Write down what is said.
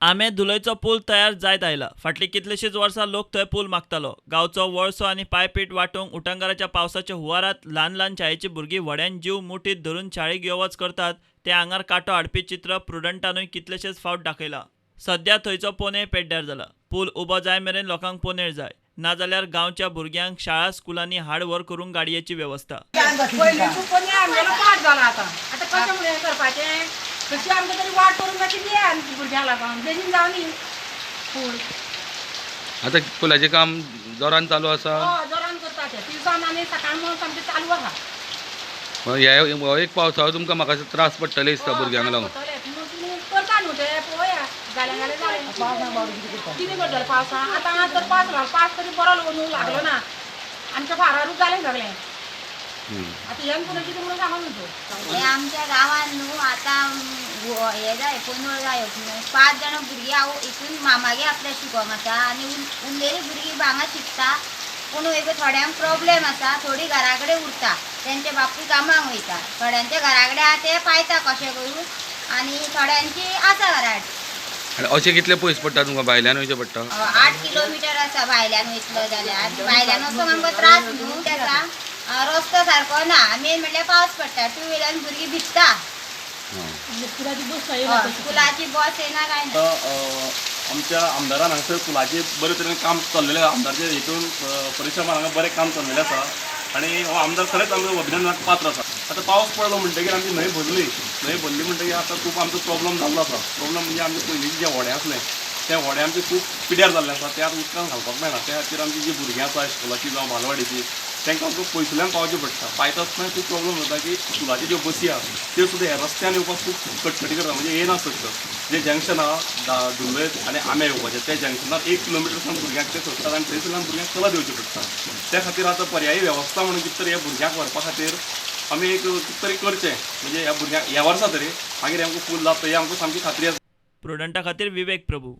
आमे धुलयचो पूल तयार जायत आयला. फाटलीं कितलींशींच वर्सां लोक थंय पूल मागतालो. गांवचो वळसो आनी पायपीट वांटूंक उटंगाराच्या पावसाच्या हुंवारांत ल्हान ल्हान शाळेचीं भुरगीं व्हड्यान जीव मुठींत धरून शाळेक यो वच करतात तें आंगार कांटो हाडपी चित्र प्रुडंटानूय कितलेशेच फावट दाखयलां. सध्या थंयचो पोनेळ पेड्ड्यार जाला. पूल उबो जाय मेरेन लोकांक पोनेळ जाय, नाजाल्यार गांवच्या भुरग्यांक शाळा स्कुलांनी हाड व्हर करूंक गाडयेची वेवस्था. पयलींचो पोनेळ आमगेलो पाड जाला. आतां आतां कशें म्हणून हें करपाचें? तशी आमकां तरी वाट करून मातशी दिया आमच्या भुरग्यांक लागून बेगीन जावनी पूल. आतां पुलाचें काम जोरान चालू आसा. हय, जोरान करता ते तिनसान आनी सकाळ म्हणून सामकें चालू आसा. हे हो एक पावसा तुमकां म्हाका त्रास पडटले दिसता भुरग्यांक लागून. तुमी करता न्हू ते, पळोवया जालें जाल्यार जालें. कितें करतले पावसान? आतां तर पावस लागलो, पावस तरी बरो न्हू लागलो ना, आमच्या फारारूच जालें सगळें. आतां हें पुरो कितें म्हणून सांगू न्हू तूं. हे आमच्या गांवांत न्हू आतां हे जाय पोनोळ जाय, 5 जाणां भुरगीं हांव हितून मामागे आपल्या शिकोंक आसा आनी उरलेलीं भुरगीं हांगा शिकता. पूण एक थोड्यांक प्रॉब्लेम आसा, थोडीं घरा कडेन उरता, तेंचे बापूय कामाक वयता, थोड्यांच्या घरा कडेन आहा ते पायता कशें करून, आनी थोड्यांची आसा घरा. आनी अशें कितले पयस पडटा तुमकां भायल्यान वयचें पडटा? 8 किलोमिटर आसा भायल्यान वयतलो जाल्यार. भायल्यान वचोंक आमकां त्रास न्हू तेका, रस्तो सारको ना. मेन म्हणल्यार पावस पडटा, टू व्हिलरान भुरगीं भिजता. स्कुलाची बस येना काय ना. आमच्या आमदारान हांगसर पुलाचेर बरे तरेन काम चल्लेलें आसा. आमदारचे हितून परिश्रमान हांगा बरें काम चल्लेलें आसा आनी हो आमदार खरेंच आमकां अभिनंदनाक पात्र आसा. आतां पावस पडलो म्हणटगीर आमची न्हंय भरली, न्हंय भरली म्हणटगीर आतां खूब आमचो प्रॉब्लम जाल्लो आसा. प्रॉब्लम म्हणजे आमचे पयलींचे जे व्हडें आसलें ते व्हडें आमचें खूब पिड्यार जाल्लें आसा, ते आतां उदकान घालपाक मेळना. त्या खातीर आमची जी भुरगीं आसा स्कुलाची जावं बालवाडीची तांकां आमकां पयसुल्ल्यान पावचें पडटा. पायता आसतना खूब प्रॉब्लम जाता की स्कुलाच्यो ज्यो बसी आसा त्यो सुद्दां ह्या रस्त्यान येवपाक खूब कटकटी करता, म्हणजे येना चडशो. जे जंक्शन आहा धुल्लय आनी आंब्या येवपाचें त्या जंक्शनार 1 किलोमिटर सावन भुरग्यांक ते सोडटात आनी थंयसरल्यान भुरग्यांक चलत येवचें पडटा. त्या खातीर आतां पर्यायी वेवस्था म्हणून कितें तरी ह्या भुरग्यांक व्हरपा खातीर आमी एक कितें तरी करचें, म्हणजे ह्या भुरग्यांक ह्या वर्सा तरी मागीर आमकां पूल जाता ही आमकां सामकी खात्री आसा. प्रुडंटा खातीर विवेक प्रभू.